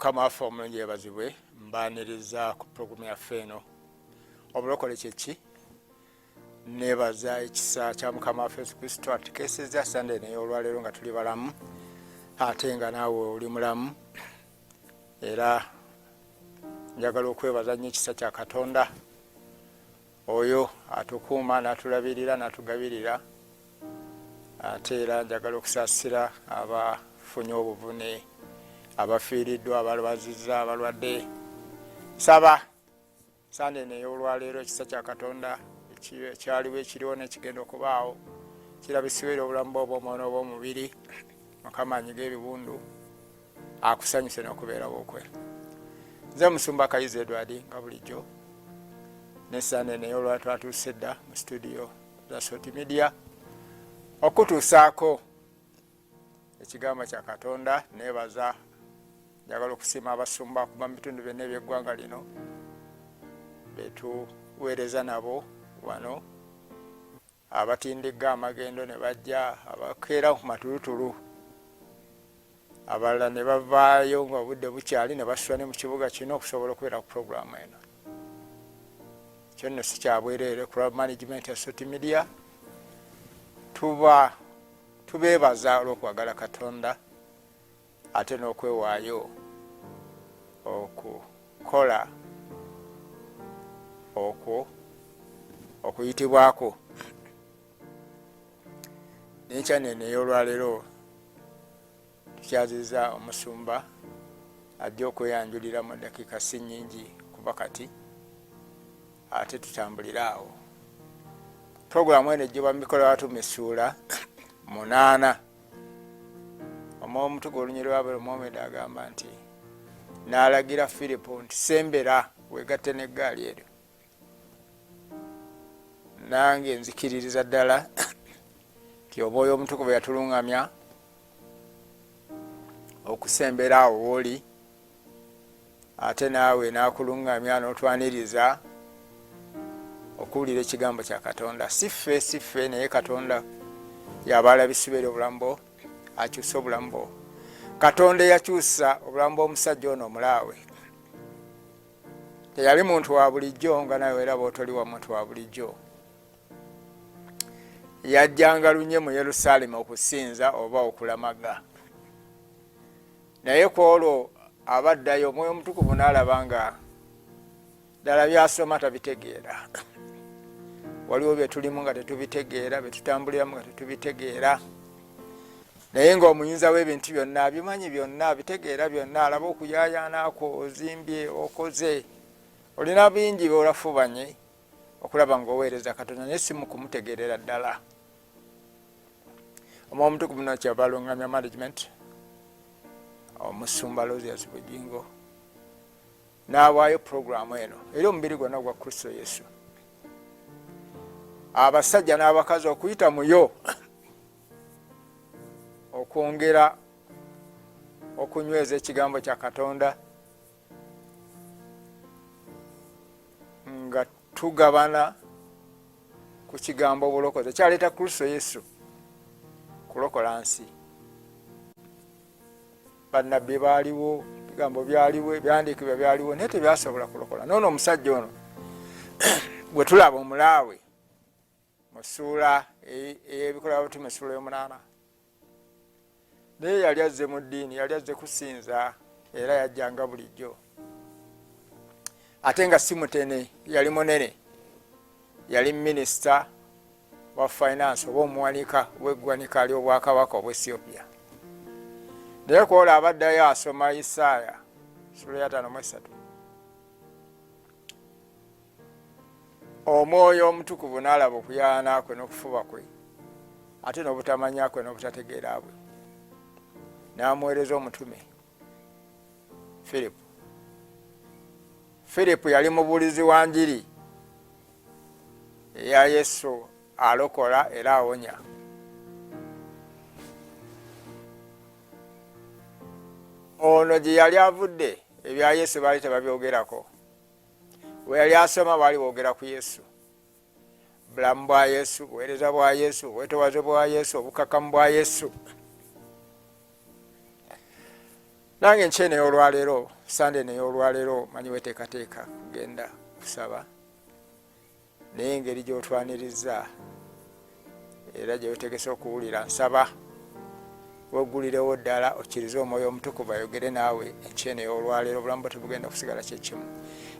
Mukama waffe omulungi yebazibwe. Mbaaniriza ku pulogulaamu yaffe eno, Obulokole Kyeki. Nebaza ekisa kya Mukama waffe Yesu Kristo atukeesezza Sande naye olwaleero nga tuli balamu, ate nga naawe oli mulamu. Era njagala okwebaza nnyo ekisa kya Katonda oyo atukuuma n'atulabirira n'atugabirira. Ate era njagala okusaasira abafunye obuvune, abafiiriddwa, abalwazizza, abalwadde. Nsaba Sande eno ey'olwaleero ekisa kya Katonda ekyaliwo, ekiriwo n'ekigenda okubaawo kirabisiwe eri obulamu bwe obw'omwoyo n'obw'omubiri. Mukama anyiga ebiwundu, akusanyuse n'okubeerawo kwe. Nze Musumba Kayizi Edward, nga bulijjo ne Sande eno ey'olwaleero twatuuse dda mu studio za Soti Media okutuusaako ekigambo kya Katonda. Nebaza, njagala okusiima abasumba okuva mu bitundu byonna ebyeggwanga lino betuweereza nabo wano, abatindigga amagendo ne bajja, abakeera ku matulutulu, abalala ne bavaayo nga obudde bukyali ne basula ne mu kibuga kino okusobola okubeera ku puroguramu eno. Kyo nno si kyabwereere ku lwa management ya Soti Media. Tuba tubeebaza olw'okwagala Katonda ate n'okwewaayo okukola okwo okuyitibwako. Nenkya neno ey'olwaleero tukyaziza omusumba ajja okweyanjulira mu ddakiika si nnyingi kuva kati, ate tutambulire awo. Puroguramu eno ejjibwa mu mikolo yatuma essuula 8. Omwomutugu olunyiri lwabwe Omwomedi agamba nti, n'alagira Firipo nti, "Sembera weegatte n'eggaali eryo." Nange nzikiririza ddala nti Omwoyo Omutukuvu yatulungamya okusembera awo wooli, ate naawe n'akulungamya n'otwaniriza okuwulira ekigambo kya Katonda. Si ffe, si ffe, naye Katonda yaba alabisibwa eri obulamu bwo, akyusa obulamu bwo. Katonda eyakyusa obulamu bw'omusajja ono omulaawe, teyali muntu wa bulijjo nga nawe era bwotoli wa muntu wa bulijjo. Yajjanga lunye mu Yerusaalemi okusinza oba okulamaga, naye ku olwo abaddayo, Omwoyo Omutukuvu n'alaba nga ddala byasoma tabitegeera. Waliwo bye tulimu nga tetubitegeera, bye tutambuliramu nga tetubitegeera, naye ng'omuyinza w'ebintu byonna abimanyi byonna, abitegeera byonna. Alaba okuyaayaanaako, ozimbye, okoze, olina bingi byolafubanye okulaba ng'oweereza Katonda, naye si mu kumutegeerera ddala. Omwoyo Omutukuvu no kyava alungamya management, omusumba Aloysius Bugingo n'awaayo puroguramu eno eri omubiri gwonna gwa Kristo Yesu, abasajja n'abakazi, okuyita muyo okwongera okunyweza ekigambo kya Katonda nga tugabana ku kigambo obulokozi ekyaleeta Kristo Yesu kulokola nsi. Bannabbi baaliwo, ebigambo byaliwo, ebyandiikibwa byaliwo, naye tebyasobola kulokola. Noono omusajja ono gwe tulaba omulaawe mu ssuula ey'Ebikolwa by'Abatume, essuula 8, naye yali azze mu ddiini, yali azze kusinza, era yajjanga bulijjo, ate nga si mutene, yali munene, yali minisita wa finance oba omuwanika w'eggwanika ali obwakabaka obw'Ethiopia. Naye kwola abaddayo asoma Isaaya sula ya 53, Omwoyo Omutukuvu n'alaba okuyaana kwe n'okufuba kwe, ate n'obutamanya kwe n'obutategeera bwe, n'amuweereza omutume Firipu. Firipu yali mubuulizi wa njiri eya Yesu alokola era awonya. Ono gye yali avudde, ebya Yesu baali tebabyogerako. We yali asoma baali boogera ku Yesu, bulamu bwa Yesu, buweereza bwa Yesu, obwetowaze bwa Yesu, obukakamu bwa Yesu. Nange enkyene ey'olwaleero, Sande eno ey'olwaleero, manyi weteekateeka kugenda kusaba, naye engeri gy'otwaniriza era gye wetegese okuwulira, nsaba weggulirewo ddala okkirize Omwoyo Omutukuvu ayogere naawe enkyene ey'olwaleero. Obulamu bwo tebugenda kusigala kyekimu.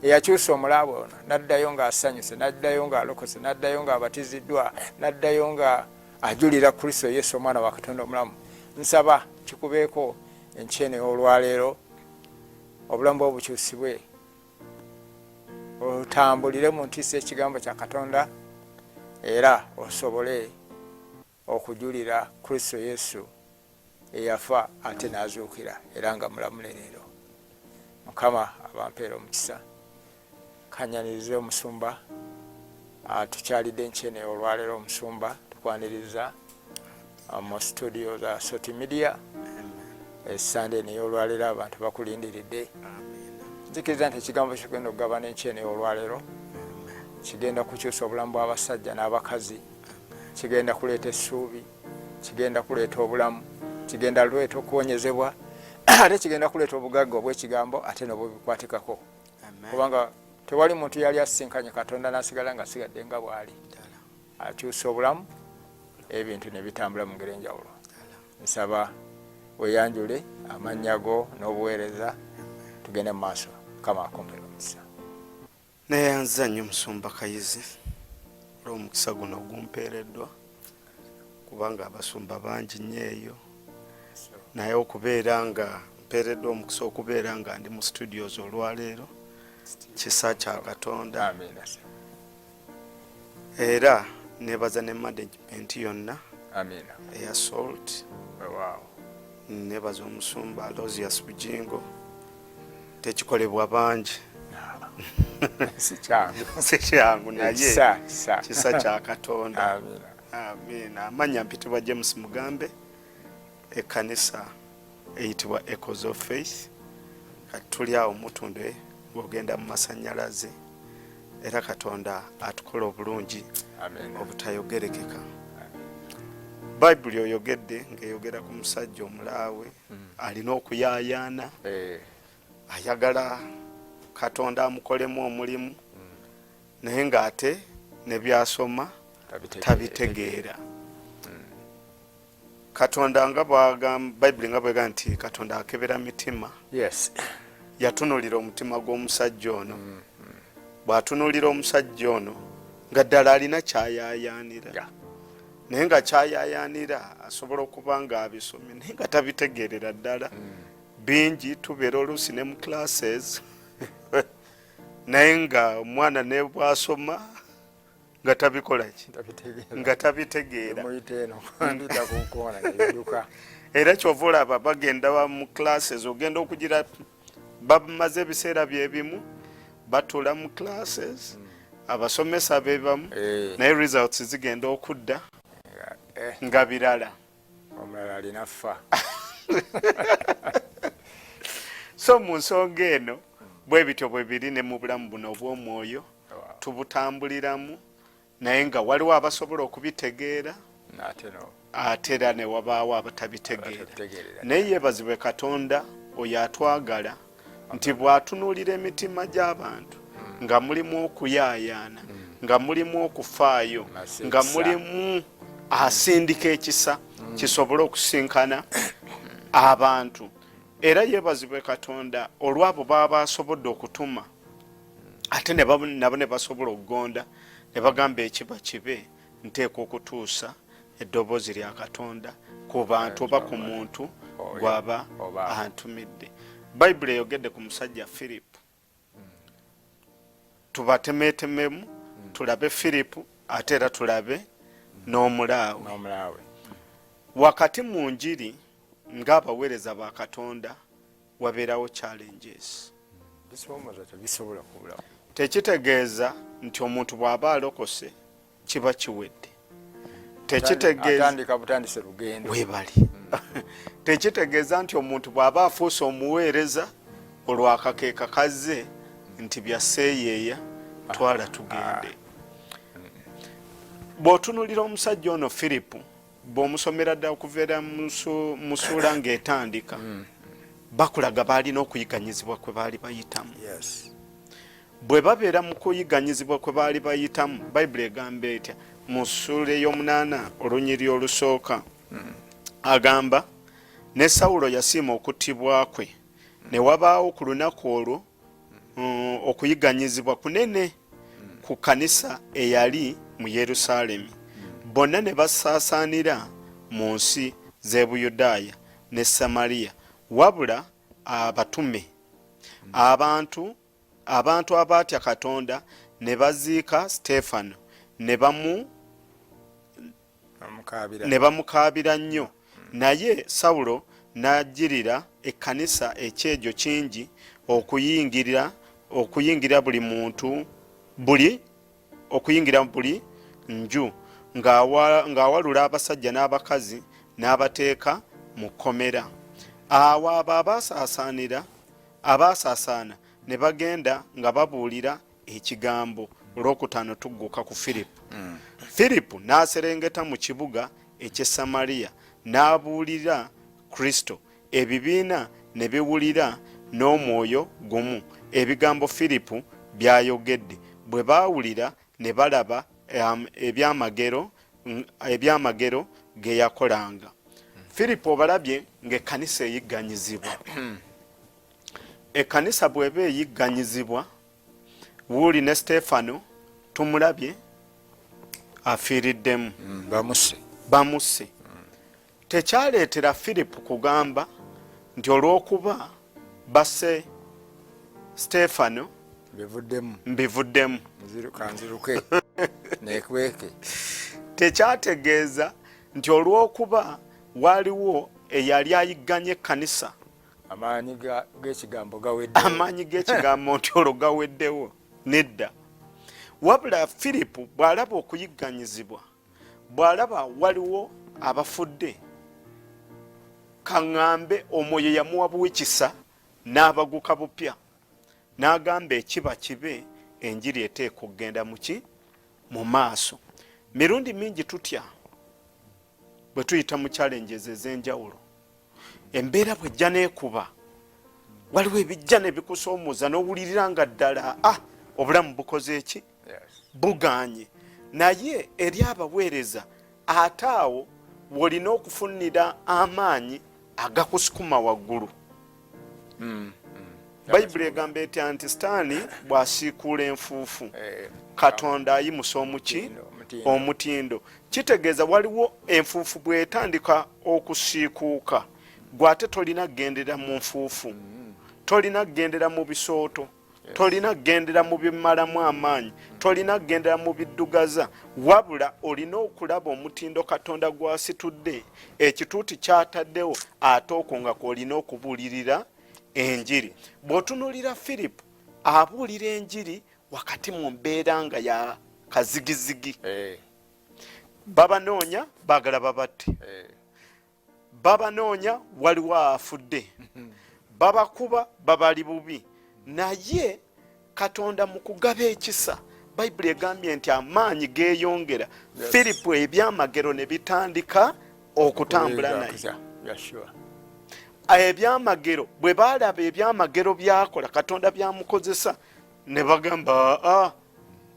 Eyakyusa omulaawe ono n'addayo ng'asanyuse, n'addayo ng'alokose, n'addayo ng'abatiziddwa, n'addayo nga ajulira Kristo Yesu omwana wa Katonda omulamu. Nsaba kikubeeko enkyene ey'olwaleero, obulamu bwo bukyusibwe, otambulire mu ntiisa y'ekigambo kya Katonda era osobole okujulira Kristo Yesu eyafa ate n'azuukira era nga mulamu ne leero. Mukama abampeera omukisa. Kanyanirize omusumba atukyalidde enkyene olwaleero. Omusumba, tukwaniriza mu studio za Soti Media esande eno ey'olwaleero. Abantu bakulindiridde. Nzikiriza nti ekigambo kigenda okugabana enkyene ey'olwaleero kigenda kukyusa obulamu bw'abasajja n'abakazi, kigenda kuleeta essuubi, kigenda kuleeta obulamu, kigenda kuleeta okuwonyezebwa, ate kigenda kuleeta obugagga obw'ekigambo ate n'obubikwatikako, kubanga tewali muntu yali asisinkanye Katonda n'asigala nga asigadde nga bw'ali. Akyusa obulamu, ebintu ne bitambula mu ngeri enjawulo. Nsaba weyanjule amannya go n'obuweereza, tugende mu maaso. Kama akumpera omukisa. Neyanza nnyo, Musumba Kayizi, olw'omukisa guno ogumpeereddwa, kubanga abasumba bangi nnyo eyo, naye okubeera nga mpeereddwa omukisa okubeera nga ndi mu studios olwaleero kisa kya Katonda. Era nebaza ne management yonna eya Salt, nebaza omusumba Alozius Bujingo. Tekikolebwa bangi, si kyangu, naye kisa kya Katonda. Amiina. Amannya mpitibwa James Mugambe, ekkanisa eyitibwa Echoes of Faith. Kati tuli awo Mutundwe ng'ogenda mu masanyalaze, era Katonda atukola obulungi obutayogerekeka. Bayibuli oyogedde ng'eyogera ku musajja omulaawe alina okuyaayaana, ayagala Katonda amukolemu omulimu, naye ng'ate ne byasoma tabitegeera. Katonda nga bwagamba, Bayibuli nga bwegamba nti Katonda akebera mitima, yatunulira omutima gw'omusajja ono. Bw'atunulira omusajja ono nga ddala alina kyayayaanira, naye nga kyayayaanira asobola okuba nga abisomye naye nga tabitegeerera ddala. Bingi tubeera oluusi ne mu classes, naye nga omwana ne bwasoma nga tabikola ki, nga tabitegeera. Era kyova olaba bagenda mu classes, ogenda okugira bamaze ebiseera byebimu batuula mu classes, abasomesa bebamu, naye results zigenda okudda nga birala. Omulala alina fa. So mu nsonga eno bwe bityo bwe biri ne mu bulamu buno obw'omwoyo tubutambuliramu, naye nga waliwo abasobola okubitegeera ate era ne wabaawo abatabitegeera. Naye yeebazibwe Katonda oyo atwagala nti bw'atunuulira emitima gy'abantu nga mulimu okuyaayaana, nga mulimu okufaayo, nga mulimu asindika ekisa kisobole okusinkana abantu. Era yeebazibwe Katonda olw'abo baba asobodde okutuma, ate nabo ne basobola okugonda ne bagamba ekiba kibe, nteekwa okutuusa eddoboozi lya Katonda ku bantu oba ku muntu gw'aba antumidde. Bayibuli eyogedde ku musajja Firipu. Tubatemeetememu tulabe Firipu, ate era tulabe n'omulaawe. Wakati mu njiri ng'abaweereza ba Katonda wabeerawo challenges. Tekitegeeza nti omuntu bw'aba alokose kiba kiwedde. Tekitegeeza tekitegeeza nti omuntu bw'aba afuuse omuweereza olwakakeeka kazze nti byaseeyeeya twala tugende. Bw'otunulira omusajja ono Firipu, bw'omusomera ddala okuva era mu ssuula ng'etandika. Bakulaga baalina okuyiganyizibwa kwe baali bayitamu. Bwe babeera mu kuyiganyizibwa kwe baali bayitamu, Bayibuli egamba etya mu ssuula ey'omunaana olunyiriri olusooka? Agamba, Ne Sawulo yasiima okuttibwa kwe, ne wabaawo ku lunaku olwo okuyiganyizibwa kunene ku kkanisa eyali mu Yerusaalemi, bonna ne basaasaanira mu nsi z'e Buyudaaya ne Samaliya, wabula abatume. Abantu abantu abaatya Katonda ne baziika Siteefano ne bamu ne bamukaabira nnyo. Naye Sawulo n'ajjirira ekkanisa ekyejo kingi okuyingira okuyingira buli muntu buli okuyingira buli nju ng'awalula abasajja n'abakazi n'abateeka mu kkomera. Awo abo abaasaasaanira abaasaasaana ne bagenda nga babuulira ekigambo. Olwokutaano tugguka ku Firipu. Firipu n'aserengeta mu kibuga eky'e Samaliya n'abuulira Kristo. Ebibiina ne biwulira n'omwoyo gumu ebigambo Firipu by'ayogedde. Bwe baawulira ne balaba ebyamagero ebyamagero ge yakolanga. Firipu obalabye ng'ekkanisa eyigganyizibwa. Ekkanisa bw'eba eyigganyizibwa, wuuli ne Siteefano tumulabye afiiriddemu. Bamusse. Bamusse. Tekyaleetera Firipu kugamba nti olw'okuba basse Siteefano mbivuddemu, mbivuddemu, kanziruke nekweke. Tekyategeeza nti olw'okuba waaliwo eyali ayigganya ekkanisa amaanyi g'ekigambo gaweddewo, amaanyi g'ekigambo nti olwo gaweddewo. Nedda, wabula Firipu bw'alaba okuyigganyizibwa, bw'alaba waliwo abafudde, kaŋŋambe omwoyo yamuwa buwi kisa n'abaguka bupya n'agamba ekiba kibe, enjiri eteekwa okugenda muki mu maaso. Mirundi mingi tutya bwe tuyita mu challenges ez'enjawulo, embeera bw'ejja n'ekuba, waliwo ebijja ne bikusoomooza n'owulirira nga ddala ah, obulamu bukoze eki, bugaanye. Naye eri abaweereza ate awo w'olina okufunira amaanyi agakusukuma waggulu. Bayibuli egamba etya nti sitaani bw'asiikuula enfuufu, Katonda ayimusa omuki omutindo. Kitegeeza waliwo enfuufu bw'etandika okusiikuuka, gwe ate tolina kugendera mu nfuufu, tolina kugendera mu bisooto, tolina kugendera mu bimalamu amaanyi, tolina kugendera mu biddugaza, wabula olina okulaba omutindo Katonda gw'asitudde, ekituuti ky'ataddewo, ate okwo nga kw'olina okubuulirira enjiri. Bw'otunuulira Firipu abuulira enjiri wakati mu mbeera nga ya kazigizigi, babanoonya baagala babatte, babanoonya waliwo afudde, babakuba babali bubi, naye Katonda mu kugaba ekisa, Bayibuli egambye nti amaanyi geeyongera. Firipu ebyamagero ne bitandika okutambula naye. Ebyamagero bwe baalaba ebyamagero byakola Katonda byamukozesa, ne bagamba aa,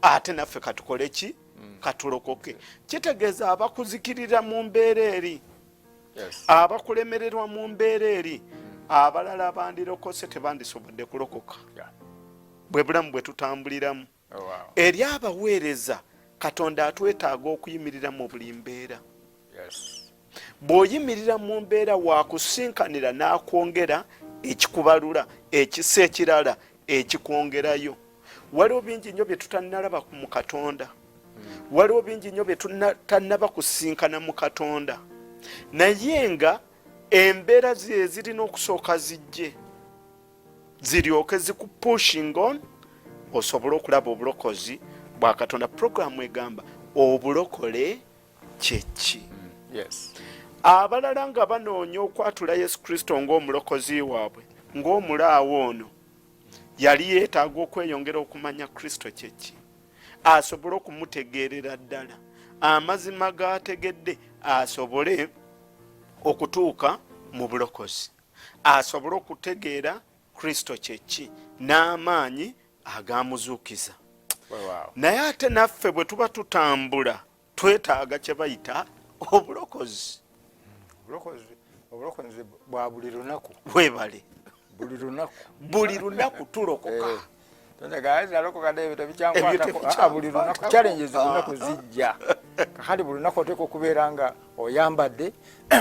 ate naffe katukole ki? Katulokoke. Kitegeeza abakuzikirira mu mbeera eri, abakulemererwa mu mbeera eri, abalala bandirokose tebandisobodde kulokoka. Bwe bulamu bwe tutambuliramu. Eri abaweereza, Katonda atwetaaga okuyimirira mu buli mbeera. Bw'oyimirira mu mbeera, wakusinkanira n'akwongera ekikubalula, ekisa ekirala ekikwongerayo. Waliwo bingi nnyo bye tutannalaba mu Katonda, waliwo bingi nnyo bye tutannaba kusinkana mu Katonda, naye nga embeera ze zirina okusooka zijje ziryoke zikupushing on osobole okulaba obulokozi bwa Katonda. Puroguramu egamba obulokole kyeki? Abalala nga banoonya okwatula Yesu Kristo ng'omulokozi waabwe, ng'omulaawo ono yali yeetaaga okweyongera okumanya Kristo kyeki, asobole okumutegeerera ddala amazima g'ategedde, asobole okutuuka mu bulokozi. Asobole okutegeera Kristo kyeki n'amaanyi agamuzuukiza. Naye ate naffe bwe tuba tutambula twetaaga kye bayita obulokozi. Obulokozi bwa buli lunaku. Webale. Buli lunaku. Buli lunaku tulokoka. Eh. Ah, buli lunaku challenges lunaku zijja kakati buli lunaku oteeka okubeera nga oyambadde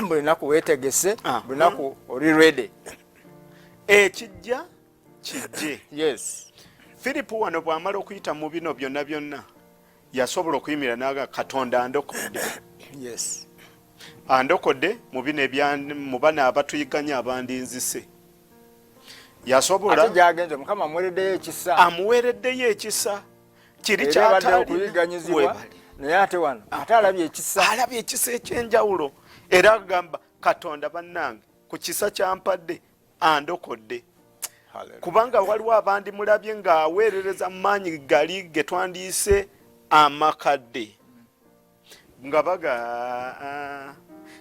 buli lunaku wetegese ah. buli lunaku oli ready ekijja kijje yes Firipu wano bw'amala okuyita mu bino byonna byonna yasobola okuyimirira naga Katonda andokodde yes andokodde mu bino ebya mu bano abatuyiganya abandinzise yasobola ate gyagenze Mukama amuweereddeyo ekisa amuweereddeyo ekisa kiri kyataalina naye ate wano ate alabye ekisa alabye ekisa ekyenjawulo era agamba Katonda bannange ku kisa kyampadde andokodde kubanga waliwo abandi mulabye ng'aweerereza mu maanyi gali ge twandiyise amakadde nga baga ah.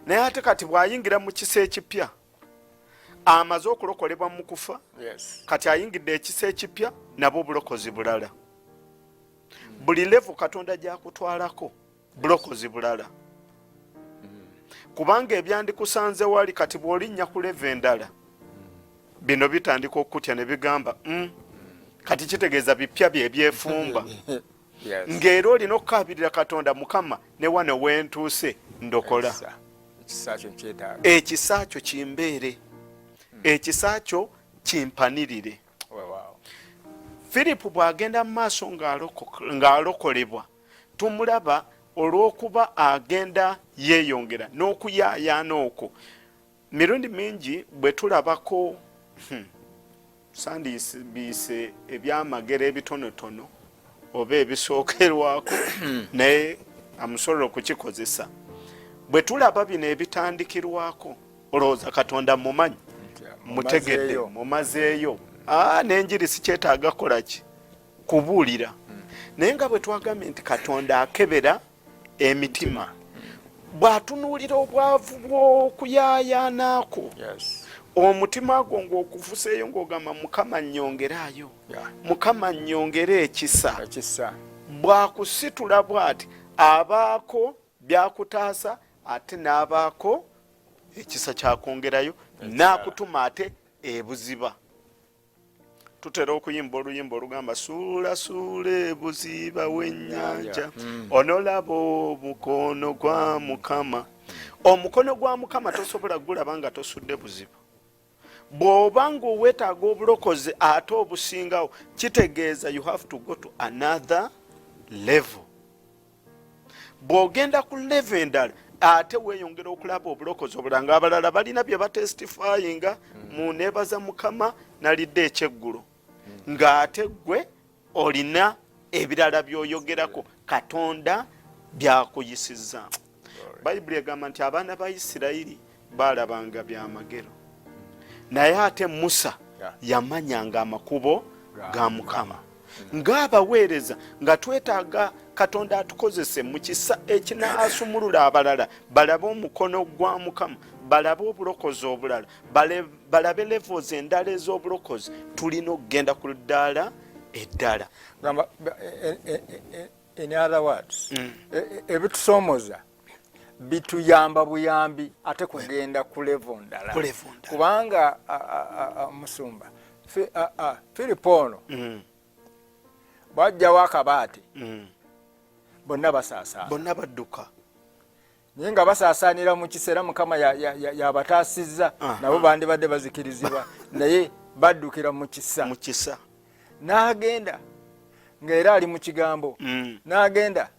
naye ate kati bw'ayingira mu kisa ekipya amaze okulokolebwa mu kufa kati ayingidde ekisa ekipya nabwo obulokozi bulala buli levo Katonda gyakutwalako bulokozi bulala kubanga ebyandikusanze wali kati bw'olinnya ku leva endala bino bitandika okukutya ne bigamba mm. kati kitegeeza bipya bye byefumba ng'era olina okukaabirira Katonda Mukama ne wano wentuuse ndokola ekisa kyo kimbeere hmm. ekisa kyo kimpanirire Firipu bw'agenda mu maaso ng'alokolebwa Tumulaba olw'okuba agenda yeeyongera n'okuyaayaana okwo. Mirundi mingi bwe tulabako, hmm, sandibiyise ebyamagero ebitonotono oba ebisookerwako, naye amusobola okukikozesa. Bwe tulaba bino ebitandikirwako, olowooza Katonda mumanyi, mutegedde, mumazeeyo. Ah, n'enjiri sikyetaaga kukola ki? Kubuulira. Naye nga bwe twagambye nti Katonda akebera emitima, bw'atunuulira obwavu bw'okuyaayaanaako omutima gwo ng'okufuseeyo ng'ogamba Mukama nnyongeraayo, Mukama nnyongere ekisa, bw'akusitula bw'ati abaako byakutaasa ate n'abaako ekisa kyakwongerayo n'akutuma ate ebuziba. Tutera okuyimba oluyimba olugamba suula suula ebuziba w'ennyanja mm. onolaba omukono gwa Mukama. Omukono gwa Mukama tosobola gulaba nga tosudde buziba. Bw'oba ng'oweetaaga obulokozi ate obusingawo, kitegeeza you have to go to another level. Bw'ogenda ku level endala ate weeyongera okulaba obulokozi obulala ng'abalala balina bye batestifyinga mm. mu neebaza Mukama nalidde ekyeggulo mm. ng'ate ggwe olina ebirala by'oyogerako Katonda byakuyisizaamu. Bayibuli egamba nti abaana ba Isirayiri baalabanga byamagero, naye ate Musa yamanyanga amakubo ga Mukama. Ng'abaweereza nga twetaaga Katonda atukozese mu kisa ekinaasumulula abalala balabe omukono gwa Mukama, balabe obulokozi obulala, balabe levels endala ez'obulokozi. Tulina okugenda ku ddaala eddala. Gamba, e, e, e, in other words, mm. ebitusoomoza bituyamba buyambi ate kugenda ku level ndala, kubanga musumba Firipo ono mm. bwajjawo akabaate mm. bonna basaasaana, bonna badduka, naye nga basaasaanira mu kiseera Mukama yabataasizza ya, ya nabo bandibadde bazikirizibwa naye baddukira mu kisa, mu kisa. N'agenda ng'era ali mu kigambo mm. n'agenda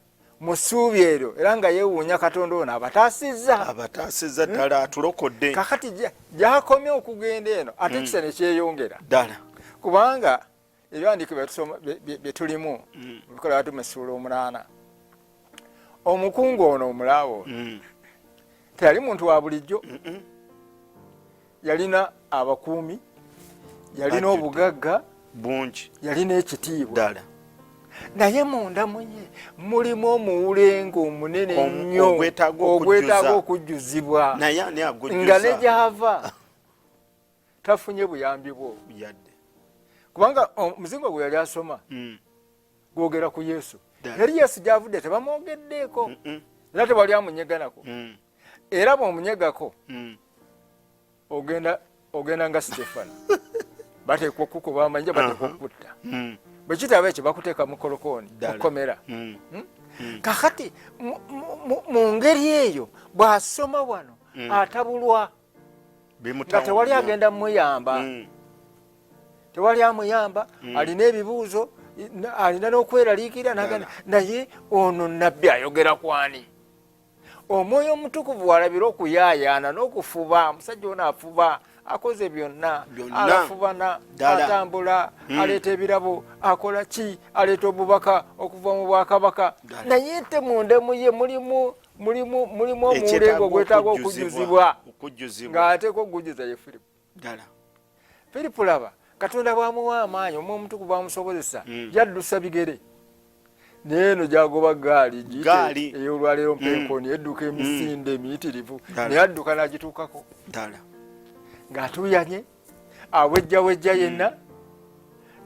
mu ssuubi eryo era nga yeewuunya Katonda ono abataasizza, abataasizza ddala hmm? atulokodde. Kakati gyakomye okugenda eno ate hmm. ekisa ne kyeyongera ddala, kubanga ebyandiiko bye tulimu hmm. bikola batume essuula 8 omukungu ono omulaawo ono teyali muntu wa bulijjo, yalina abakuumi, yalina obugagga bungi, yalina ekitiibwa ddala, naye munda muye mulimu omuwulenga omunene ennyo ogwetaaga okujjuzibwa, nga ne gyava Tafunye buyambi bwo yadde, kubanga omuzingo gwe yali asoma gwogera ku Yesu. Eri Yesu gyavudde tebamwogeddeeko, era tewali amunyeganako. Era bw'omunyegako ogenda nga Stefano, bateekwa okukuba amayinja, bateekwa okukutta. Bwe kitaba ekyo, bakuteeka mu kolokooni, mukomera. Kakati mu ngeri eyo bw'asoma wano atabulwa nga tewali agenda muyamba, tewali amuyamba. Alina ebibuuzo, alina n'okweraliikirira, naye ono nabbi ayogera kwani? Omwoyo Omutukuvu walabira okuyaayaana n'okufuba. Omusajja ono afuba, akoze byonna, alafubana, atambula, aleeta ebirabo, akola ki, aleeta obubaka okuva mu bwakabaka, naye te mundemu ye mulimu mulimu mulimu omuwulengo ogwetaaga okujjuzibwa, ng'ateeka okugujjuza ye Firipu. Firipu, laba Katonda bwamuwa amaanyi, omwoyo Omutukuvu bwamusobozesa, yaddusa bigere naye eno gyagoba gaali ey'olwaleero mpenkoni, edduka emisinde emiyitirivu, naye adduka n'agituukako ng'atuuyanye, awejjawejja yenna.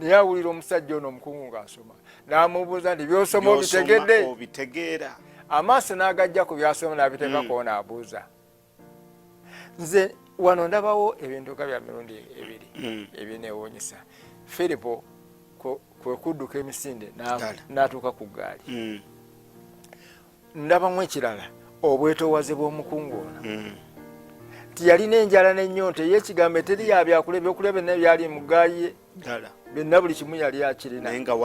Naye awulira omusajja ono omukungu ng'asoma, n'amubuuza nti, "Byosoma obitegedde?" Amaaso n'agajja ku byasoma n'abiteekako. Ono abuuza. Nze wano ndabawo ebintu nga bya mirundi ebiri ebinewuunyisa. Firipo kwe kudduka emisinde n'atuuka ku ggaali. Ndabamu ekirala, obwetowaze bw'omukungu ono, nti yalina enjala n'ennyonta ey'ekigambo eteri yabyakulya. Ebyokulya byonna byali mu ggaali ye byonna, buli kimu yali akirina, naye nga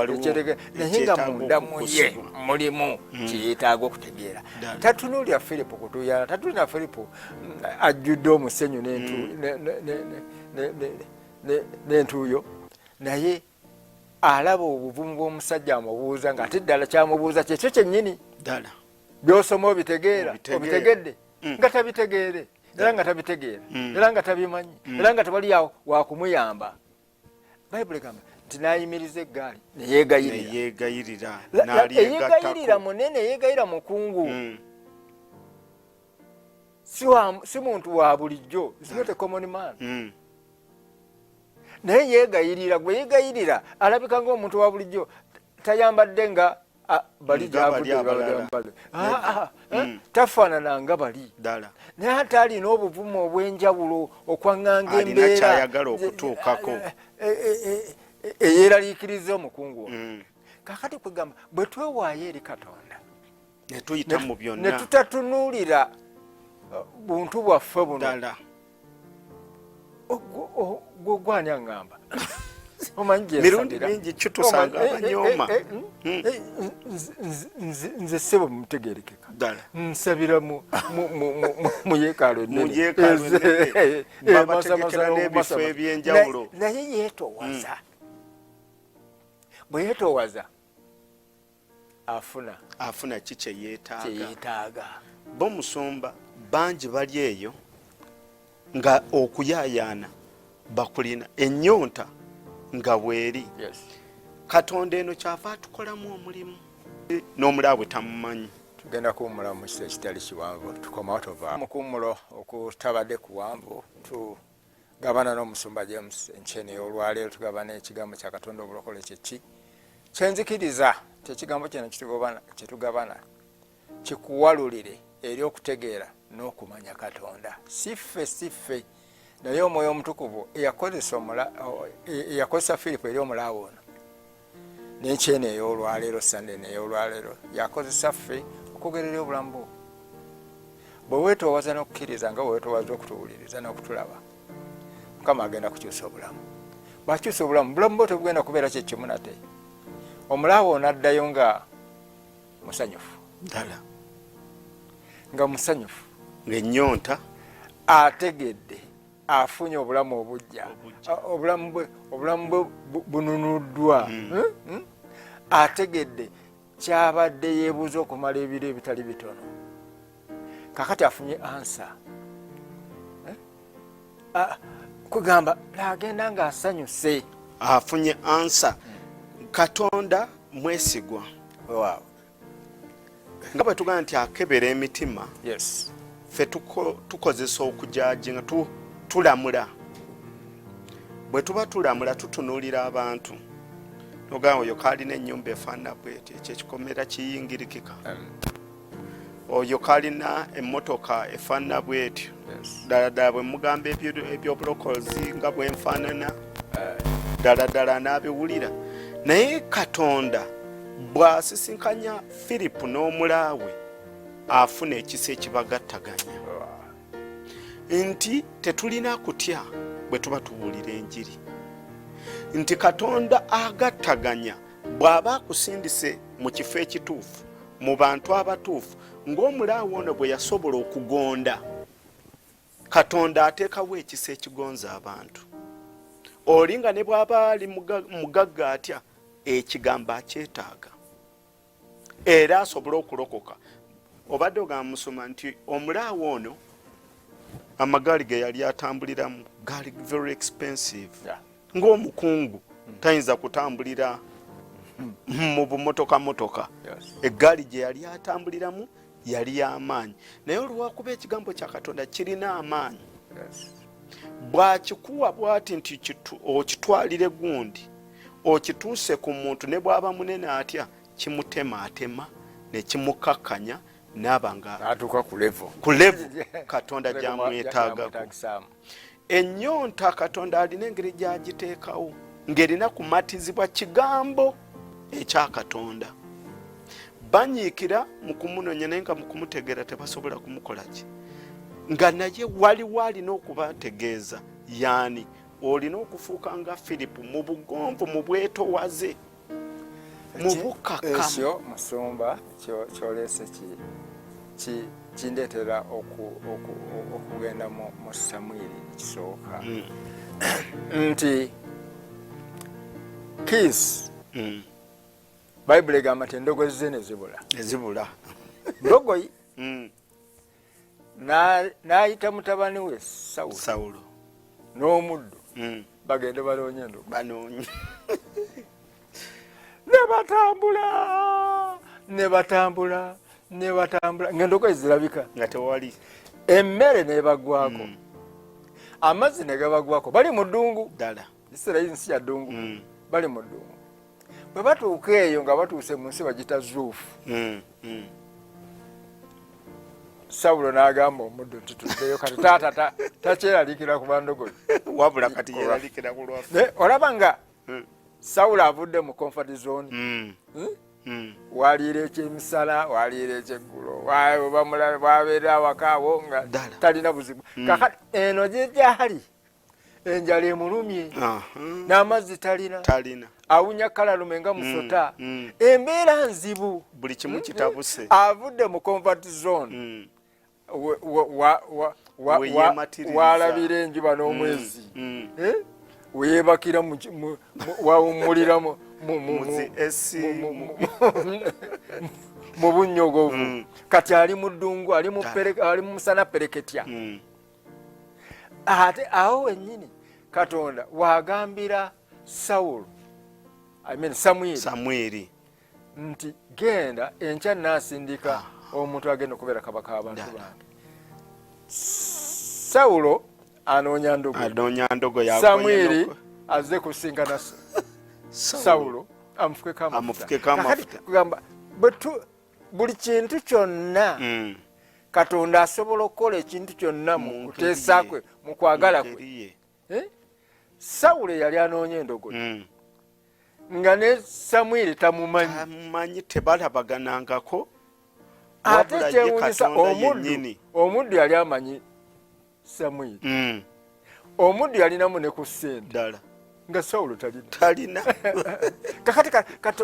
munda muye mulimu kyeyetaaga okutegeera. Tatunuulira Firipo kutuyana, tatunuulira Firipo ajjudde omusenyu n'entuuyo, naye alaba obuvumu bw'omusajja amubuuza, ng'ate ddala kyamubuuza kyekyo kyennyini. Byosoma obitegeera, obitegedde? Nga tabitegeere, era nga tabitegeera, era nga tabimanyi, era nga tewali wakumuyamba. Bayibuli egamba nti n'ayimiriza eggaali neyegayirira. Eyegayirira munene, eyegayirira mukungu, si muntu wa bulijjo, is not a common man, naye yegayirira. Gwe yegayirira alabika ngaomuntu wa bulijjo, tayambadde nga bali gyavudde, tafaanana nga bali, naye ate alina obuvumu obw'enjawulo okwaŋŋanga embeera eyeraliikiriza omukungu. Kakati kwegamba bwe twewaayo eri Katonda ne tutatunuulira buntu bwaffe buno, gwani aŋŋamba? Mirundi mingi kitusanga abanyooma. Nze sebo mutegerekeka, nsabira mu yeekaalo. Ennenebabategekera ebyenjawulo. Naye yeetowaza. Bwe yeetowaza afuna. Afuna ki? Kyeyeetaaga. Kyeyeetaaga. Bo musumba, bangi bali eyo nga okuyaayaana bakulina, ennyonta nga bweri. Katonda eno kyava atukolamu omulimu n'omulaabwe tamumanyi. Tugenda kuwummula mu kisa ekitali kiwanvu, tukomawo. Tova mukuwummulo okutabadde kuwanvu. Tugabana n'omusumba James enkyene ey'olwaleero, tugabana ekigambo kya Katonda, obulokole kyeki. Kyenzikiriza kyekigambo kino kyetugabana kikuwalulire eri okutegeera n'okumanya Katonda. Si ffe, si ffe, naye Omwoyo Omutukuvu eyakozesa Firipo eri omulaawo ono n'enkyene ey'olwaleero, Sande ney'olwaleero, yakozesa ffe okwogerera obulamu bwo. Bwe weetoowaza n'okukkiriza nga bwe weetoowaza okutuwuliriza n'okutulaba, Mukama agenda kukyusa obulamu. Bw'akyusa obulamu, bulamu bwo tebugenda kubeera kyekimu nate. Omulaawo ono addayo nga musanyufu. Ddala. Nga musanyufu. Ng'ennyonta. Ategedde afunye obulamu obujja, obulamu bwe, obulamu bwe bununuddwa. Ategedde kyabadde yeebuuza okumala ebiro ebitali bitono, kakati afunye answer. Kugamba agenda ng'asanyuse. Afunye answer. Katonda mwesigwa. Nga bwe tugamba nti akebera emitima, ffe tukozesa okujajinga, tulamula. Bwe tuba tulamula tutunuulira abantu nogamba oyo kaalina ennyumba efaanana bweti, ekyo ekikomera kiyingirikika, oyo kalina emmotoka efaanana bwetyo. Ddala ddala bwe mugamba ebyobulokozi nga bwenfaanana, ddala ddala anaabiwulira? Naye Katonda bw'asisinkanya Firipu n'omulaawe, afuna ekisa ekibagattaganya nti tetulina kutya bwe tuba tubuulira enjiri, nti Katonda agattaganya bw'aba akusindise mu kifo ekituufu, mu bantu abatuufu, ng'omulaawe ono bwe yasobola okugonda. Katonda ateekawo ekisa ekigonza abantu. Oli nga ne bw'aba ali mugagga atya, ekigambo akyetaaga era asobole okulokoka. Obadde ogamba musoma nti omulaawe ono amagaali ge yali atambuliramu gaali very expensive, ng'omukungu tayinza kutambulira mu bumotoka motoka. Eggaali gye yali atambuliramu yali y'amaanyi, naye olwakuba ekigambo kya Katonda kirina amaanyi, bw'akikuwa bw'ati nti okitwalire gundi, okituuse ku muntu, ne bw'aba munene atya, kimutemaatema ne kimukakkanya n'aba nga atuuka ku level, ku level Katonda gy'amwetaagako. Ennyonta Katonda alina engeri gy'agiteekawo ng'erina kumatizibwa kigambo ekya Katonda. Banyiikira mu kumunonya, naye nga mu kumutegeera tebasobola kumukola ki, nga naye waliwo alina okubategeeza yaani. Olina okufuuka nga Firipu mu bugonvu, mu bwetowaze, mu bukkakkamu. Ekyo musumba kyoleese kindeetera okugenda mu Samwiri ekisooka, nti Kiisi, Bayibuli egamba nti endogoyi ze ne zibula. Nezibula. Ndogoyi. N'ayita mutabani we Sawulo, Sawulo n'omuddu, bagende banoonye endogoyi. Banoonye. Ne batambula, ne batambula, ne batambula, ng'endogoyi zirabika nga tewali. Emmere n'ebagwako, amazzi ne gabagwako, bali mu ddungu. Ddala. Isirayiri nsi ya ddungu. Bali mu ddungu. Bwe batuuka eyo nga batuuse mu nsi bagita Zuufu, Sawulo n'agamba omuddu nti tuddeyo kati, taata takyeraliikira ku bandogoyi. Wabula kati yeraliikira ku lwaffe. Naye olaba nga Sawulo avudde mu comfort zone, Waliira ekyemisana, waliira ekyeggulo, wabeera awaka awo nga talina buzibu. Kakati eno gyegyali enjala emulumye, n'amazzi talina, talina, awunya kalalume nga musota, embeera nzibu, buli kimu kitabuse. Avudde mu comfort zone, walabira enjuba n'omwezi, eh? Weyeebakira, wawummulira mu bunnyogovu. Kati ali mu ddungu, ali mu musana pereketya. Ate awo wennyini Katonda wagambira Sawulo, I mean Samwiri, Samwiri, nti genda enkya nasindika omuntu agenda okubeera kabaka w'abantu bange. Sawulo anoonya ndogoyi. Anoonya ndogoyi. Samwiri azze kusinkana Sawulo amufukeko Amufukeko amafuta. Kugamba buli kintu kyonna, Katonda asobola okukola ekintu kyonna mu kuteesa kwe, mu kwagala kwe. Eh? Sawulo yali anoonya endogoyi, nga ne Samwiri tamumanyi. Tamumanyi, tebalabaganangako. Ate kyewunyisa, omuddu, omuddu yali amanyi Samwiri. Omuddu yalinamu ne ku ssente. Ddala. Nga Sawulo talina. Talina. Kakati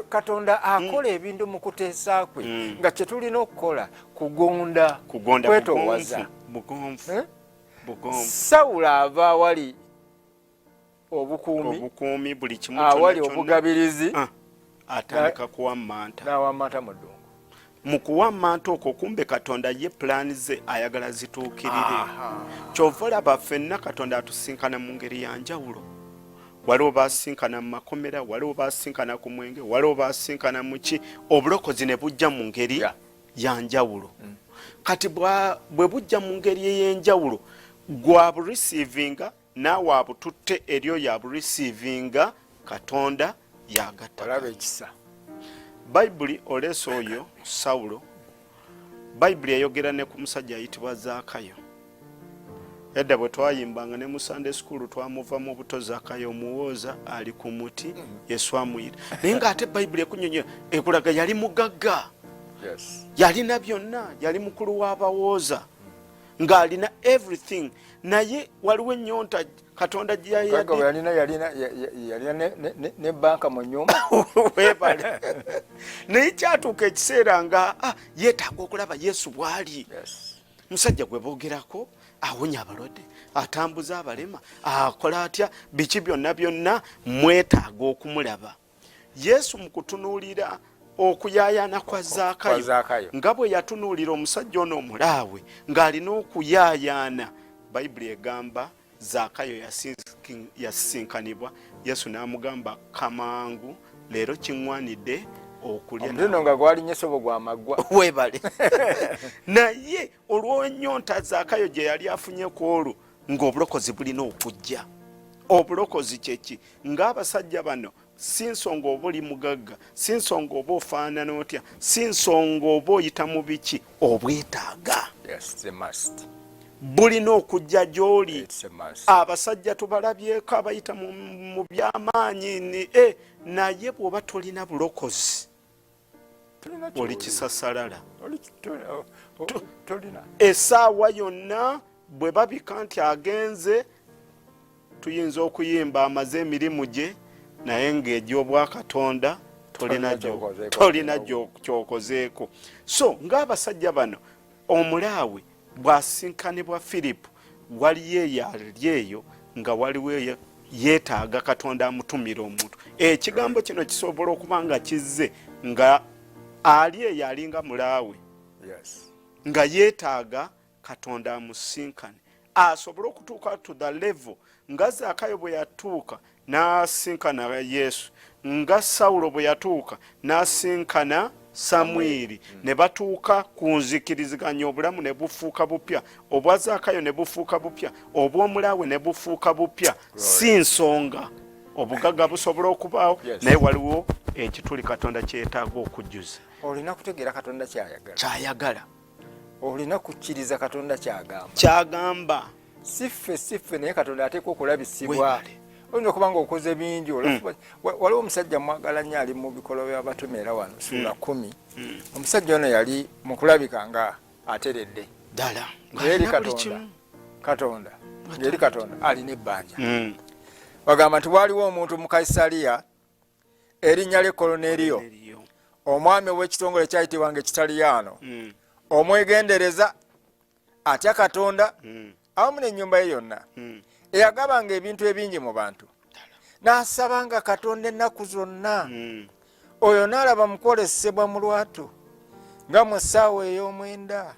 Katonda akola ebintu mu kuteesa kwe, nga kyetulina okukola kugonda, kugonda, kwetowaza. Bugonvu. Eh? Bugonvu. Sawulo ava awali obukuumi, obukuumi, buli kimu, awali obugabirizi, atandika kuwammanta. N'awammanta mu ddungu. Mu kuwammanta okwo kumbe Katonda ye pulaani ze ayagala zituukirire. Kyova olaba ffenna Katonda atusinkana mu ngeri ya njawulo. Waliwo basinkana mu makomera, waliwo basinkana ku mwenge, waliwo basinkana mu ki, obulokozi ne bujja mu ngeri ya njawulo. Kati bwe bujja mu ngeri ey'enjawulo, gwa bureceivinga. Naawe abututte eri oyo abureceivinga, Katonda yagatta. Olaba ekisa. Bayibuli oleese oyo Sawulo. Bayibuli eyogera ne ku musajja ayitibwa Zaakayo. Edda bwe twayimbanga ne mu Sunday school twamuva mu buto, Zaakayo omuwooza ali ku muti, Yesu amuyita. Naye ng'ate Bayibuli ekunyonyola ekulaga yali mugagga. Yalina byonna, yali mukulu w'abawooza, ng'alina everything, naye waliwo ennyonta Katonda gyeyalina ne banka mu nyumba. Webale. Naye kyatuuka ekiseera nga yeetaaga okulaba Yesu bw'ali. Musajja gwe boogerako awonya abalwadde, atambuza abalema, akola atya, biki byonna byonna, mwetaaga okumulaba. Yesu mu kutunuulira okuyaayaana kwa Zaakayo, nga bwe yatunuulira omusajja ono omulaawe ng'alina okuyaayaana, Bayibuli egamba Zaakayo yasisinkanibwa Yesu n'amugamba, kamangu leero kiŋŋwanidde okulya. Omutuno nga gwalinye sobo gwa maggwa. Webale. Naye olw'ennyonta Zaakayo gye yali afunye ku olwo, ng'obulokozi bulina okujja. Obulokozi kyeki? Ng'abasajja bano, si nsonga oba oli mugagga, si nsonga oba ofaanana otya, si nsonga oba oyita mu biki, obwetaaga. Yes, must. Bulina okujja gy'oli. Abasajja tubalabyeko abayita mu by'amaanyi, naye bw'oba tolina bulokozi oli kisasalala. Essaawa yonna bwe babika nti agenze, tuyinza okuyimba amaze emirimu gye, naye ng'egy'obwakatonda tolina kyokozeeko. So ng'abasajja bano, omulaawe bw'asinkanibwa Firipo, waliyo eyo ali eyo nga waliwo yeetaaga Katonda amutumira omuntu. Ekigambo kino kisobola okuba nga kizze nga ali eyo alinga mulaawe, nga yeetaaga Katonda amusinkane asobole okutuuka to the level nga Zaakayo bwe yatuuka n'asinkana Yesu, nga Sawulo bwe yatuuka n'asinkana Samwiri, ne batuuka ku nzikiriziganya, obulamu ne bufuuka bupya, obwa Zaakayo ne bufuuka bupya, obw'omulaawe ne bufuuka bupya. Si nsonga obugagga busobola okubaawo, naye waliwo ekituli Katonda kyetaaga okujjuza. Olina kutegeera Katonda kyayagala. Kyayagala. Olina kukkiriza Katonda kyagamba. Kyagamba. Si ffe, naye Katonda ateekwa okulabisibwa. Oyinza okuba nga okoze bingi. Waliwo omusajja mwagala nnyo ali mu bikolwa by'abatume era wano ssuula 10. Omusajja ono yali mu kulabika nga ateredde. Ddala. Eri Katonda, ng'eri Katonda alina ebbanja. Bagamba nti waaliwo omuntu mu Kaisaliya erinnya lye Koloneriyo, omwami ow'ekitongole kyayitibwanga Ekitaliyaano, omwegendereza, atya Katonda, awamu n'ennyumba ye yonna, eyagabanga ebintu ebingi mu bantu, n'asabanga Katonda ennaku zonna. Oyo n'alaba mukwolesebwa mu lwatu nga mu ssaawa ey'omwenda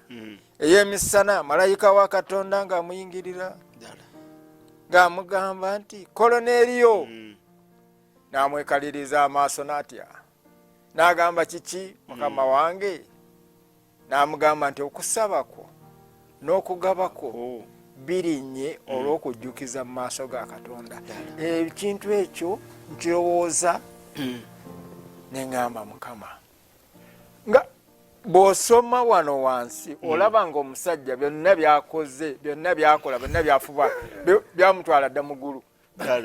ey'emisana, malayika wa Katonda ng'amuyingirira ng'amugamba nti, Koloneriyo. N'amwekaliriza amaaso n'atya, n'agamba, kiki, mukama wange? N'amugamba nti, okusaba kwo n'okugaba kwo birinnye olw'okujjukiza mu maaso ga Katonda. Ekintu ekyo nkirowooza ne ŋŋamba, Mukama, nga bw'osoma wano wansi olaba nga omusajja byonna byakoze, byonna byakola, byonna byafuba, byamutwala dda mu ggulu.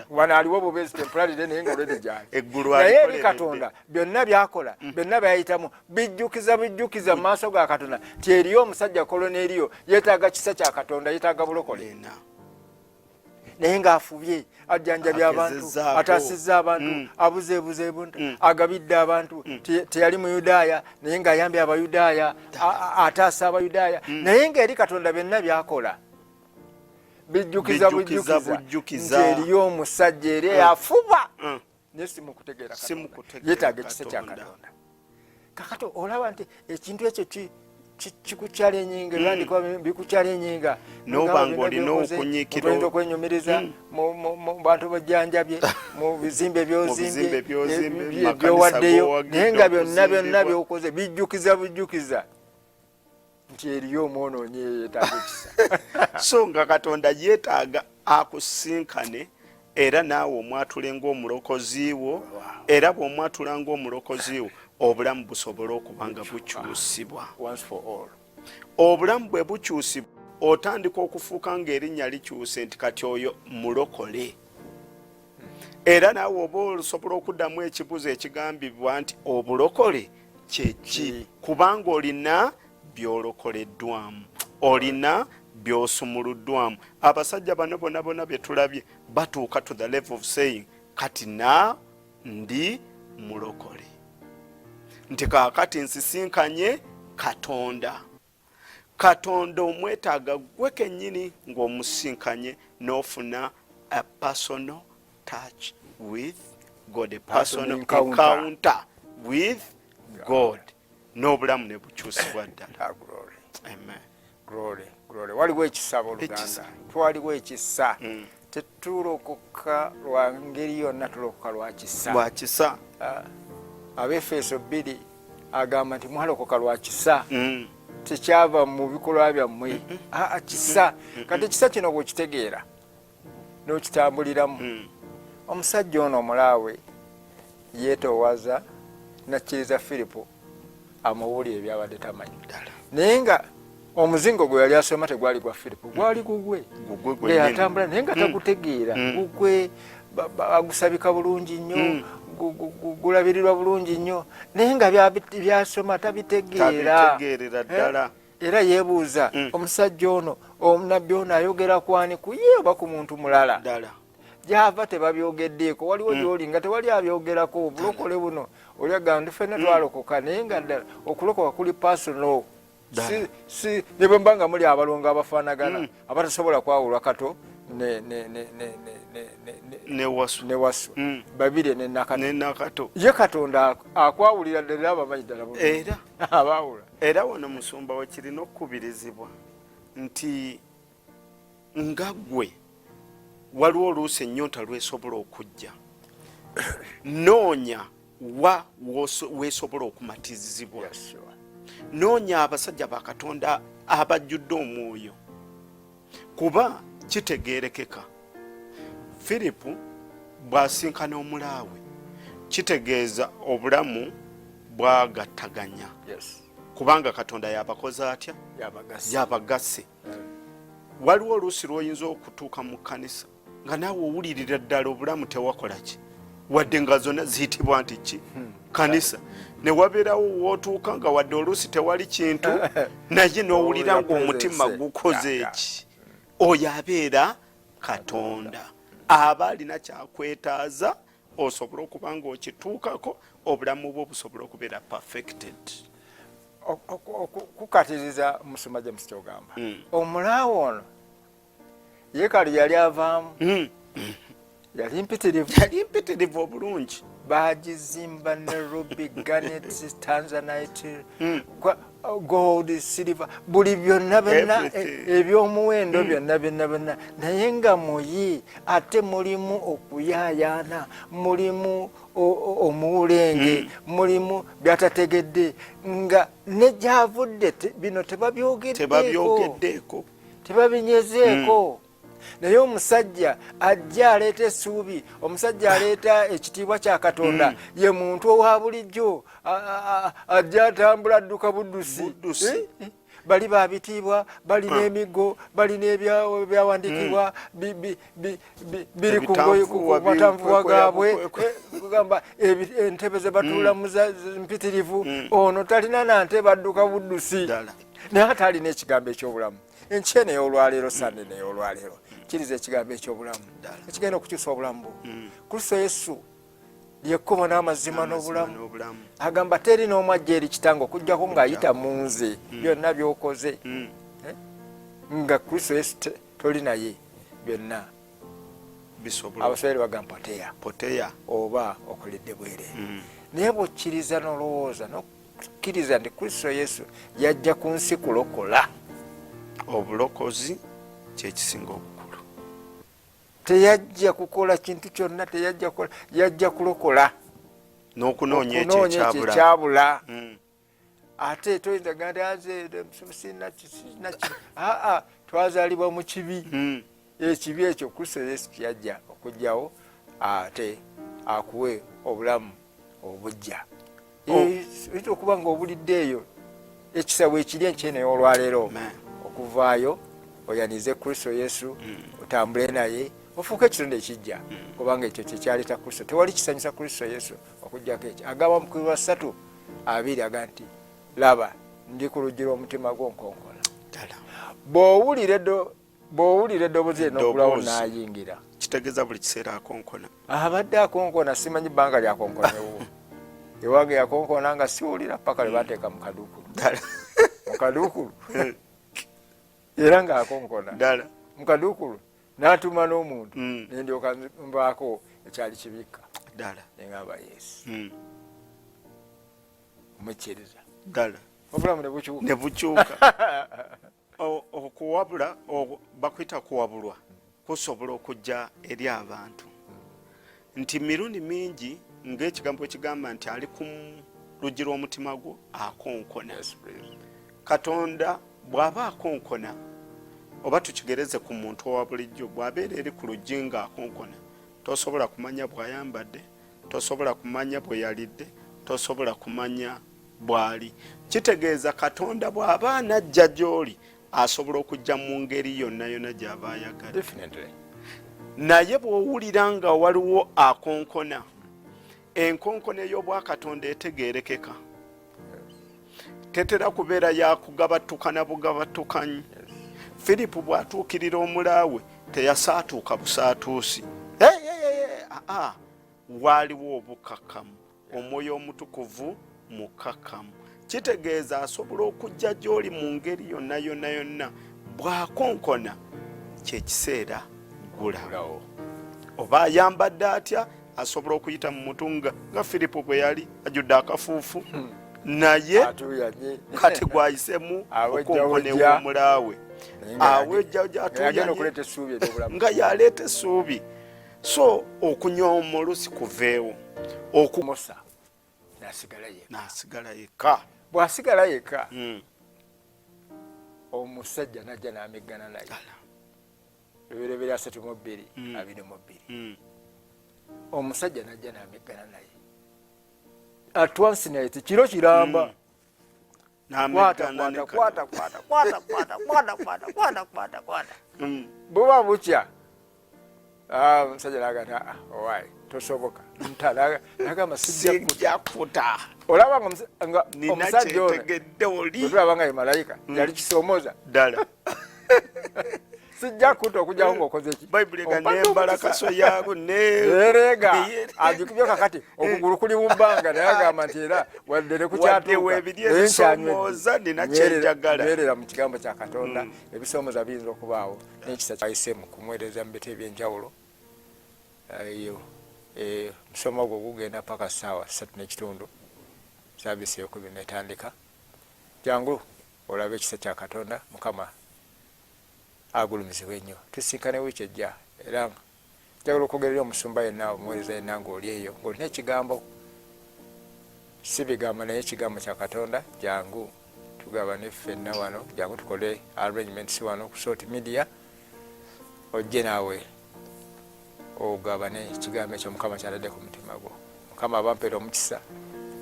Wano aliwo bubeezi temporarily, naye nga already gyali. Naye eri Katonda byonna byakola, byonna byayitamu bijjukiza bijjukiza mu maaso ga Katonda nti eriyo omusajja Koloneriyo yeetaaga kisa kya Katonda, yeetaaga bulokole, naye ng'afubye, ajjanjabye abantu, ataasizza abantu, abuzeebuze ebuntu, agabidde abantu, teyali Muyudaaya naye ng'ayambye Abayudaaya, ataasa Abayudaaya, naye ng'eri Katonda byonna byakola bijjukiza bujjukiza nti eriyo omusajja eri eyafuba, naye si mukutegeera, yeetaaga ekisa kya Katonda. Kakati olaba nti ekintu ekyo kikukyalenyiga, ebirandikwa bikukyalenyiga. Noba ng'olina okunyikira, oyinza okwenyumiriza mu bantu bojjanjabye, mu bizimbe byozimbye, byowaddeyo, naye nga byonna byonna byokoze bijjukiza bujjukiza nti eriyo omwonoonyi eyo yeetaaga ekisa. So nga Katonda yeetaaga Akusinkane era naawe omwatule ng'omulokozi wo, era bw'omwatula ng'omulokozi wo obulamu busobole okuba nga bukyusibwa. Obulamu bwe bukyusibwa otandika okufuuka ng'erinnya likyuse nti kati oyo mulokole. Era naawe oba osobola okuddamu ekibuuzo ekigambibwa nti obulokole kyeki, kubanga olina by'olokoleddwamu, olina by'osumuluddwamu. Abasajja bano bona bona bye tulabye batuuka to the level of saying kati na ndi mulokole, nti kaakati nsisinkanye Katonda. Katonda omwetaaga gwe kennyini ng'omusinkanye n'ofuna a personal touch with God, a personal encounter with God, n'obulamu ne bukyusibwa ddala. Ah, glory. Amen. Glory, glory. Waliwo ekisa abooluganda, twaliwo ekisa. Tetulokoka lwa ngeri yonna, tulokoka lwa kisa. Lwa kisa. Ah, Abefeso 2 agamba nti mwalokoka lwa kisa. Tekyava mu bikolwa byammwe. Ah, kisa. Kati ekisa kino bw'okitegeera n'okitambuliramu. Omusajja ono omulaawe yeetoowaza n'akkiriza Firipo amubuulire by'abadde tamanyi. Naye nga omuzingo gwe yali asoma tegwali gwa Firipo, gwali gugwe. Gugwe Nga yatambula naye nga tagutegeera. Gugwe agusabika bulungi nnyo, gulabirirwa bulungi nnyo, naye nga byasoma tabitegeera. Tabitegeerera ddala. Era yeebuuza, omusajja ono, omunabbi ono ayogera kwani, ku ye oba ku muntu mulala? Ddala. Gyava tebabyogeddeeko, waliwo gy'oli nga tewali abyogerako. Obulokole buno oli agamba nti ffenna twalokoka, naye nga ddala okulokoka kuli personal. Si, ne bwe mba nga muli abalongo abafaanagana, abatasobola kwawulwa Kato ne Wasu. Ne Wasu. Babire ne Nakato. Ne Nakato. Ye Katonda akwawulira ddala, era abamanyi ddala bulungi. Era. Abaawula. Era wano musumba we kirina okukubirizibwa nti nga ggwe waliwo oluusi ennyonta lw'esobola okujja, noonya wa weesobola okumatizibwa. Noonya abasajja ba Katonda abajjudde omwoyo, kuba kitegeerekeka Firipu bw'asinkana omulaawe kitegeeza obulamu bwagattaganya. Kubanga Katonda yabakoze atya? Yabagasse. Waliwo oluusi lw'oyinza okutuuka mu kkanisa nga naawe owulirira ddala obulamu tewakola ki, wadde nga zonna ziyitibwa nti ki kanisa, ne wabeerawo wootuuka nga wadde oluusi tewali kintu, naye n'owulira ng'omutima gukoze eki. Oyo abeera Katonda aba alina kyakwetaaza osobole okuba ng'okituukako, obulamu bwo busobole okubeera perfected. Okukatiriza musumba James kyogamba, omulaawo ono yeekaalu yali avaamu yali mpitirivu. Yali mpitirivu obulungi. Bagizimba ne ruby, garnet, tanzanite, gold, silver, buli byonna byonna Everything. Ebyomuwendo byonna byonna byonna, naye nga muyi ate mulimu okuyaayaana, mulimu omuwulenge, mulimu byatategedde nga ne gyavudde bino tebabyogeddeeko. Tebabyogeddeeko. Tebabinyezeeko. Naye omusajja ajja aleeta essuubi, omusajja aleeta ekitiibwa kya Katonda, ye muntu owa bulijjo, ajja atambula adduka buddusi. Buddusi. Bali ba bitiibwa, balina emiggo, balina ebyawandiikibwa, biri ku ngoye, ku Ebitanvuwa matanvuwa gaabwe. Bikwekwe. Kugamba, entebe ze batuulamu mpitirivu. Ono talina na ntebe, adduka buddusi. Ddala. Naye ate alina ekigambo eky'obulamu. Enkya eno ey'olwaleero, Sande eno ey'olwaleero, kkiriza ekigambo eky'obulamu ekigenda okukyusa obulamu bwo. Kristo Yesu lyekkubo n'amazima n'obulamu. N'obulamu. Agamba teri n'omu ajja eri kitange okuggyako ng'ayita mu nze. Byonna by'okoze, nga Kristo Yesu toli naye, byonna bisobola. Abaswahili bagamba potea. Potea. Oba okoledde bwereere. Naye bw'okkiriza n'olowooza n'okkiriza nti Kristo Yesu yajja ku nsi kulokola, obulokozi kyekisinga obukulu. Teyajja kukola kintu kyonna, teyajja kukola, yajja kulokola. N'okunoonya ekyo okunoonya ekyo ekyabula. Ekyabula. Ate toyinza gamba nti aze sina ki, sina ki. Aa, twazaalibwa mu kibi. Ekibi ekyo Kristo Yesu kyeyajja okugyawo ate akuwe obulamu obujja. Oh. Oyinza okuba nga obulidde eyo ekisa weekiri enkyeno ey'olwaleero okuvaayo oyanize Kristo Yesu mm. otambule naye ofuuke ekitonde ekijja mm. kubanga ekyo kyekyaleeta Kristo. Tewali kisanyusa Kristo Yesu okujjako ekyo. Agamba mu kulwa 3:20 aga nti laba ndi ku luggi lw'omutima gwo nkonkona. Bw'owulira bw'owulira eddoboozi eryo n'okulawo n'ayingira. Kitegeeza buli kiseera akonkona. Abadde akonkona simanyi bbanga lyakonkonewo. Ewange yakonkona nga siwulira paka lwe bateeka mu kaduukulu. Mu kaduukulu. Eh. Era ng'akonkona. Ddala. Mu kaduukulu n'atuma n'omuntu mm. ne ndyoka nvaako ekyali kibikka. Ddala. Ne ngamba Yesu. Mm. Omukkiriza. Ddala. Obulamu ne bukyuka. Ne bukyuka. Okuwabula bakuyita kuwabulwa kusobola okujja eri abantu nti mirundi mingi ng'ekigambo ekigamba nti ali ku luggi lw'omutima gwo akonkona. Katonda bw'aba akonkona oba tukigereze ku muntu owa bulijjo bw'abeera eri ku luggi ng'akonkona tosobola kumanya bw'ayambadde, tosobola kumanya bwe yalidde, tosobola kumanya bw'ali. Kitegeeza Katonda bw'aba anajja gy'oli asobola okujja mu ngeri yonna yonna gy'aba ayagadde. Naye bw'owulira nga waliwo akonkona, enkonkona ey'obwakatonda etegeerekeka. Tetera kubeera ya kugabattuka na bugabattukanyi. Firipu bw'atuukirira omulaawe teyasaatuuka busaatuusi. Waaliwo obukkakkamu. Omwoyo Omutukuvu mukkakkamu. Kitegeeza asobola okujja gy'oli mu ngeri yonna yonna yonna. Bw'akonkona kye kiseera ggulawo. Oba ayambadde atya, asobola okuyita mu mutu nga Firipo bwe yali ajjudde akafuufu hmm. naye kati gwayisemu okonkona ew'omulaawe awejjawejja nga yaleeta essuubi. So okunyooma olusi kuveewo. Musa nasigala yekka, nasigala yekka. Bw'asigala yekka hmm. omusajja najja n'ameggana naye. Lubereberye 32 hmm. 22 hmm. Omusajja najja n'ameggana naye at once naye kiro kiramba kwata kwata kwata kwata kwata kwata kwata kwata kwata kwata kwata buba bukya ah, omusajja naga nti ah, owaaye tosoboka nta nagamba sijja kuta olaba nga omusajja ono tulaba nga ye malayika mm. yali kisoomoza ddala sijja kuta okujjako ng'okoze ki bayibuli ega nembalakaso yaabo nereega agikubye kakati okugulu kuli mu bbanga naye agamba nti era wadde nekukyatuuka nina kyenjagala nywerera mu kigambo kya Katonda mm. Ebisoomoza biyinza okubaawo n'ekisa kyayise mu kumuweereza mu biti eby'enjawulo eyo eh, omusomo ogwo gugenda paka ssaawa 3:30 saaviisi eyokubiri netandika jangu olabe ekisa kya Katonda. Mukama agulumizibwe nnyo. Tusisinkane wiiki ejja era njagala okwogera eri omusumba yenna, omuweereza yenna ng'oli eyo ng'olina ekigambo, si bigambo naye ekigambo kya Katonda, jangu tugabane ffenna wano, jangu tukole arrangements wano ku Salt Media, ojje naawe ogabane ekigambo ekyo Mukama kyatadde ku mutima gwo. Mukama abampeera omukisa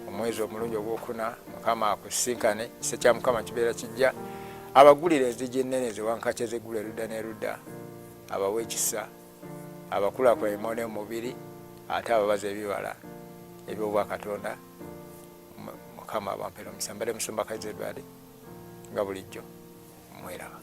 omwezi omulungi ogwokuna. Mukama akusisinkane. Ekisa kya Mukama kibeera kijja abagulira enzigi ennene zewankaki ezeggula erudda n'erudda, abawe ekisa, abakulaakulanye mu ne mubiri, ate ababaza ebibala eby'obwakatonda. Mukama abampeera omukisa. Mbadde musumba Kaiza Edward nga bulijjo mweraba.